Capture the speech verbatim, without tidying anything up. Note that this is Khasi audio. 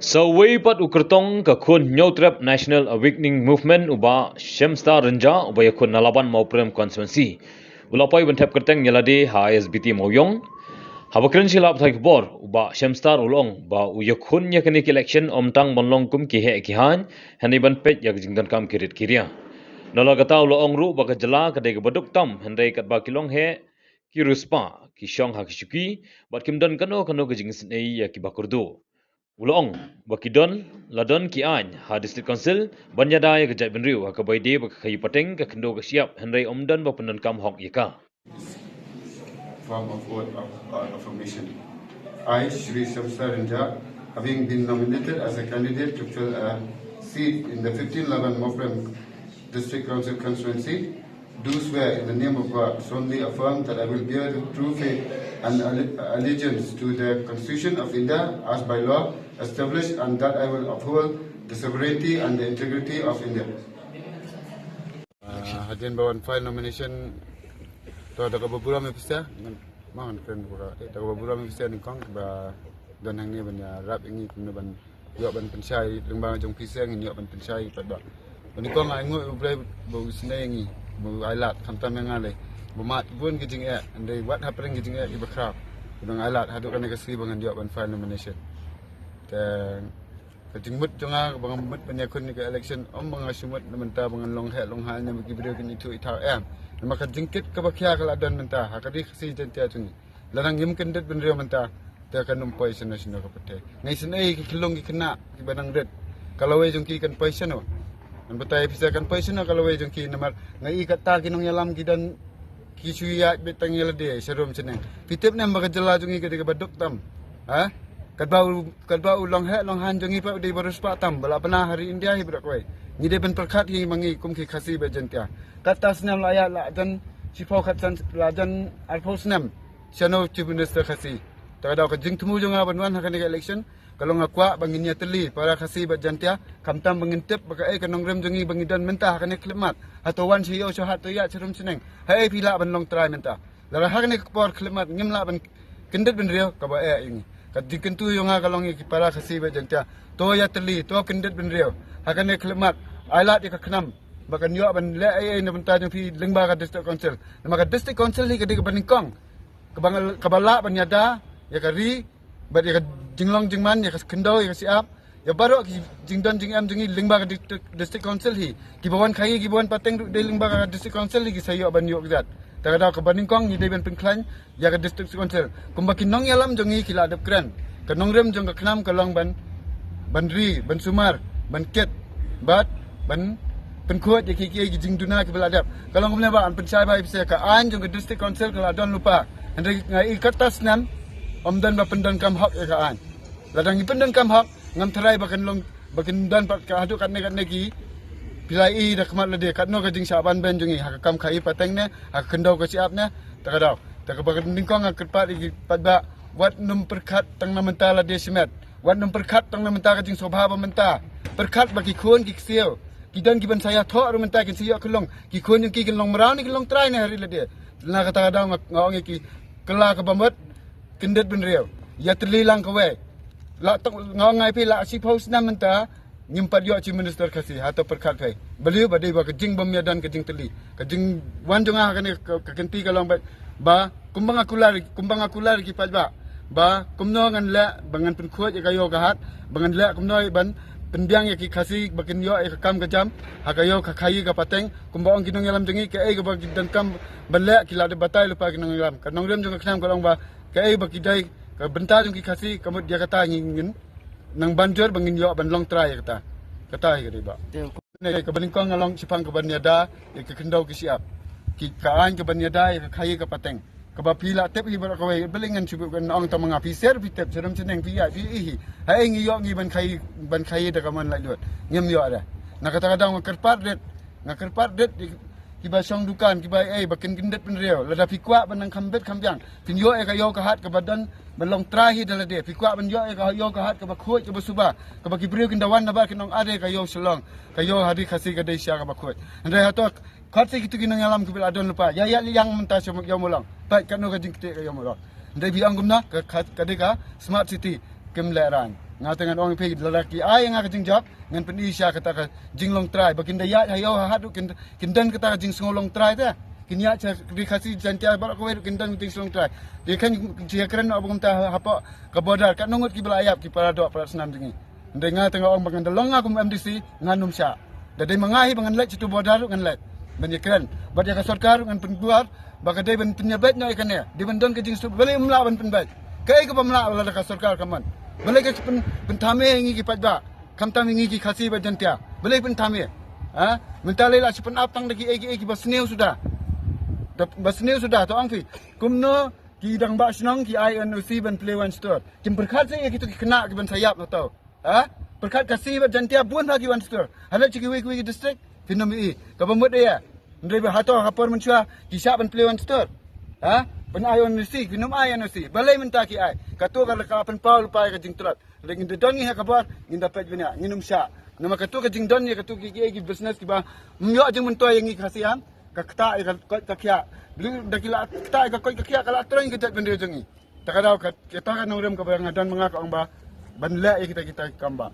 Sa uwei pat u kyrtong ka khun Hynñiewtrep National Awakening Movement, u Bah Shemstar Rynjah, uba ïakhun na Laban Mawprem Constituency, u la poi ban thep kyrteng ïa lade ha I S B T Mawiong. Haba kren sha ki lad pathai khubor, u Bah Shemstar u la ong ba u ïakhun ïa kane ka election ym tang ban long kum ki heh ki haiñ, hynrei ban peit ïa ka jingdonkam ki rit ki ria. Nalor kata u la ong ruh ba ka jylla ka dei kaba duk tam, hynrei katba ki long heh, ki riewspah ki shong ha ki shuki bad kim don kano kano ka jingisynei ïa kiba kyrduh. U la ong ba ki don, la don ki aiñ ha District Council ban ïada ïa ka jaitbynriew ha kaba ïadei bad ka khaïi pateng, ka khyndew ka shyiap, hynrei ym don ba pyndonkam hok ïa ka. Form of oath of uh, affirmation. I, Shri Shemstar Rynjah, having been nominated as a candidate to fill a seat in the fifteen Laban Mawprem District Council Constituency, do swear in the name of God, solemnly affirm that I will bear true faith and alle- allegiance to the Constitution of India as by law established, and that I will uphold the sovereignty and the integrity of India. Uh, hadien ba wan file nomination, to da kaba burom ïa phi sha, ngan, ma ngan kren burom, da kaba burom ïa phi sha nyngkong ba don hangne ban ïarap ïa ngi kumno ban ïoh ban pynshai lyngba jong phi sha, ngin ïoh ban pynshai pat ba. Ba nyngkong ai nguh ïa U Blei ba u isynei ïa ngi, ba u ai lad, khamtam ïa nga lei, ba mad bun ki jingeh, hynrei wat hapdeng ki jingeh kiba khraw, u dang ai lad haduh kane ka sngi ba ngan ïoh ban file nomination. Te ka jingmut jong nga ba nga mut ban ïakhun ïa ka election, ym ba nga shu mut na mynta ba ngan long heh long haiñ ne ba ki briew kin ithuh ithaw, em. Namar ka jingkit kaba khia ka la don mynta ha ka Ri Khasi Jaiñtia jong ngi. Lada ngim kyndit bynriew mynta, te kan ym poi shano shano ka pyrthei. Nga isynei ki khyllung ki khynnah kiba nang rit, ka lawei jong ki kan poi shano? Ngan batai ïa phi sha, kan poi shano ka lawei jong ki, namar nga i kata ki nongïalam ki don, ki shu ïaid beit tang ïa lade sharum shaneng. Phi tip ne em ba ka jylla jong ngi ka dei kaba duk tam? Ha? Katba u, katba u long heh long haiñ jong ngi pat u dei ba riewspah tam, ba la pynah ha ri India hi baroh kawei. Ngi dei ban pyrkhat hi ma ngi kum ki Khasi bad Jaiñtia. Katto snem la ïaid, la jan shiphew khatsan, la jan arphew snem shano Chief Minister Khasi. Te ka daw ka jingthmu jong nga ban wan ha kane ka election ka long nga kwah ba ngin ïatylli para Khasi bad Jaiñtia, khamtam ba ngin tip ba kaei ka nongrim jong ngi ba ngi don mynta ha kane ka khyllipmat. Hato wan sha ïew sha hat, to ïaid sharum shaneng. Haei phi lah ban long trai mynta? Lada ha kane ka por khyllipmat ngim lah ban kyndit bynriew, kaba eh ïa ngi. Ka jingkyntu jong nga ka long ïa ki para Khasi bad Jaiñtia, to ïatylli, to kyndit bynriew. Ha kane ka khyllipmat ai lad ïa ka KHNAM ba kan ïoh ban leh ei ei na bynta jong phi lyngba ka District Council. Namar ka District Council hi ka dei kaba nyngkong kaba nga, kaba lah ban ïada ïa ka ri bad ïa ka jinglong jingman, ïa ka khyndew, ïa ka shyiap, ïa baroh ki jingdon jingem jong ngi lyngba ka District, District Council hi. Kiba wan khaïi, kiba wan pateng ruh dei lyngba ka District Council hi ki sa ïoh ban ïoh kjat. Te ka daw kaba nyngkong ngi dei ban pynkhlaiñ ïa ka District Council. Kumba ki nongïalam jong ngi ki la dep kren, ka nongrim jong ka KHNAM ka long ban, ban ri, ban sumar, ban kit bad ban pynkhuid ïa ki, ki, ki jingduna kiba la dep. Ka long kumne ba ngan pynshai bha ïa phi sha, ka aiñ jong ka District Council ka la don lypa. Hynrei nga i katto snem ym don ba pyndonkam hok ïa ka aiñ. Lada ngi pyndonkam hok, ngam tharai ba kan long, ba kan don pat ka haduh katne katne ki, phi la i da khmat lade katno ka jingshah ban ban jong ngi ha ka kam khaïi pateng ne ha ka khyndew ka shyiap ne. Te ka daw, te kaba nyngkong nga kyrpad ïa ki paidbah, wat nym pyrkhat tang na mynta lade shimet, wat nym pyrkhat tang na mynta ka jingsngewbha ba mynta. Pyrkhat ba ki khun ki ksiew ki don kiban sa ïathoh ruh mynta, kin sa ïoh khyllung, ki khun jong ki kin long mraw ne kin long trai ne ha ri lade. Na kata ka daw nga, nga ong ïa ki, kylla kaba mut, kyndit bynriew, ïatylli lang kawei. La tang, nga ong ïa phi, la shiphew snem mynta ngim pat ïoh Chief Minister Khasi, hato pyrkhat phi? Balei? Ba dei ba ka jingbym ïadon ka jingtylli. Ka jingwan jong nga ha kane ka, ka kynti ka long ba, ba kumba nga kular, kumba nga kular ïa ki paidbah ba kumno ngan leh ba ngan pynkhuid ïa ka ïew ka hat, ba ngan leh kumno ban pynbiang ïa ki Khasi ba kin ïoh ïa ka kam ka jam ha ka ïew ka khaïi ka pateng. Kumba ong ki nongïalam jong ngi, kaei kaba ki donkam ban leh ki la dep batai lypa ki nongïalam. Ka nongrim jong ka KHNAM ka long ba kaei ba ki dei, ka bynta jong ki Khasi ka mut ïa kata ngi, ngin nang ban jur ba ngin ïoh ban long trai ïa kata. Kata hi ka dei ba. Ne kaba nyngkong nga long shaphang kaban ïada ïa ka khyndew ka shyiap, ki, ka aiñ kaban ïada ïa ka khaïi ka pateng. Kaba phi la tip hi baroh kawei, balei ngan shu buh, ngan ong tang ma nga, phi sher phi tip, sharum shaneng phi ïaid phi i hi. Haei ngi ïoh ngi ban khaïi, ban khaïi da ka mon laitluid? Ngim ïoh re. Na kata ka daw nga kyrpad rit, nga kyrpad rit ïa kiba shong dukan, kiba ei, ba kin kyndit bynriew. Lada phi kwah ban nang kham bit kham biang, phin ïoh ïa ka ïew ka hat kaba don ban long trai hi da lade. Phi kwah ban ïoh ïa ka ïew ka hat kaba khuid, kaba suba, kaba ki briew kin da wan nabar kin ong, are ka ïew Shillong, ka ïew ha Ri Khasi ka dei sha kaba khuid. Hynrei hato khot sa kito ki nongïalam kiba la don lypa, ïa, ïa, ïa mynta sha ïew Mawlong. Peit katno ka jingktieh ka ïew Mawlong. Hynrei phi ong kumno, ka, ka, ka dei ka smart city, kim lehraiñ. Nga te ngan ong phi, lada ki ai nga ka jingjop, ngan pyni sha kata ka jinglong trai. Ba kin da ïaid ha ïew ha hat ruh kin, kin don kata ka jingsngew long trai te. Kin ïaid sha ri Khasi Jaintia baroh kawei ruh kin don ka jingsngew long trai. Te kan jia kren noh ba kumta hapoh ka border, katno ngut ki ba la ïap ki para doh para snam jong ngi. Hynrei nga te nga ong ba ngan da long nga kum M D C, ngan ym shah. Da dei ma nga hi ba ngan leit sha tu border ruh ngan leit ban ïakren. Bad ïa ka sorkar ruh ngan pynkular ba ka dei ban pynïabeit noh ïa kane. Dei ban don ka jingsuk, balei ym lah ban pynbeit? Kaei kaba ym lah lada ka sorkar ka mon? Balei ka shu pyn, pynthame ïa ngi ki paidbah? Khamtam ïa ngi ki Khasi bad Jaintia, balei pynthame? Ha? Mynta lei la shu pynap tang da kiei kiei kiba sniew suda. Da, ba sniew suda, to ong phi. Kumno ki dang bah shnong ki ai N O C ban plie wine store? Kim pyrkhat seh ïa kito ki khynnah kiban sa ïap na to? Ha? Pyrkhat Khasi bad Jaintia bun ha ki wine store. Hynrei sha kiwei kiwei ki district phin ym ïohi. Kaba mut ïa, hynrei ba hato ha por mynshuwa ki shah ban plie wine store? Ha? Ban ai N O C, phin ym ai N O C. Balei mynta ki ai? Kato ka la ka pynpaw lypa ïa ka jingtlot. Hynrei ngin da don ngi ha ka bor, ngin da peit bniah, ngin ym shah. Namar kato ka jingdon ïa kato ki, ki, ki business kiba ym ïoh jingmyntoi ïa ngi Khasi, ha? Ka ktah ïa ka koit ka khiah. Balei da ki la ktah ïa ka koit ka khiah ka la troiñ ka jaitbynriew jong ngi? Ta ka daw ka, kata ka nongrim kaba nga don ma nga ka ong ba ban leh ïa kita kita ki kam ba.